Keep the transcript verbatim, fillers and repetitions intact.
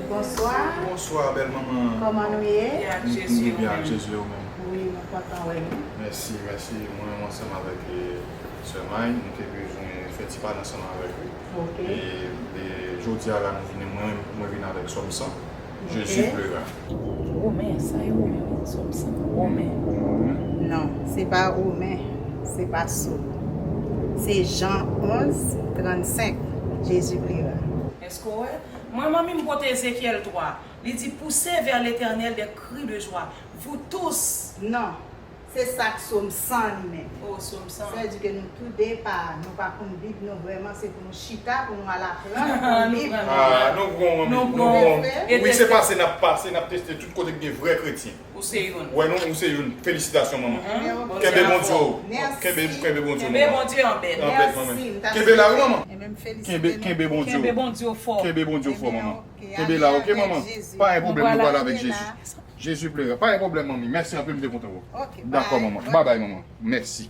Bonswa. Bonswa, bèl manman. Kòman nou ye? Nou byen ak Jezi, ou menm? Wi, nou kontan wè nou. Mèsi, mèsi. Mwen menm ansanm avèk eh, sè May, nou te bezwen fè ti pale ansanm avèk ou. Ok. E, e jodi a la nou vini, mwen menm, mwen vin avèk Sòm san. Jezi pleura. Women, sa e Women, wi, Sòm san. Women. Non, se pa Women, se pa Sòm. Se Jan onz, trannsenk. Jezi pleura. Èske w wè? Mwen, manmi m pote Ezekyèl twa. Li di, poussez vers l'Éternel des cris de joie, vous tous. Non, se sa k Sòm san li menm. Oh, Sòm san. Sa vle di ke nou tou de pa, nou pa konn Bib, nou vrèman se pou nou chita, pou nou al aprann konn Bib. Pran. Ah, nou pran, Nou nou pran. pran. E Wi, se teste. Pase n ap pase, n ap teste tout kote k gen vrè kretyen. Ou se youn. Wè nou, ou se youn. Felisitasyon, manman. Mhm. Kenbe Bondye w. Merci. Kenbe, kenbe Bondye w, Kenbe manman. Bondye an bèt. An bèt, manman. Merci, m ta Kenbe la, wi, manman. E menm Kenbe, felisite nou. Kenbe Bondye Kenbe w. Bondye w fò. Kenbe Bondye w fò, Ebyen, manman. ok, Kenbe la, ale ok, avèk manman? Jezi. Pa gen pwoblèm, nou Voilà. pral avèk Kenbe Jezi. la. Jezi pleura. Pa gen pwoblèm, manmi. Mèsi anpil, m te kontan wè w. Ok, Dakò, bye. Manman. Bye. Babay, manman. Mèsi.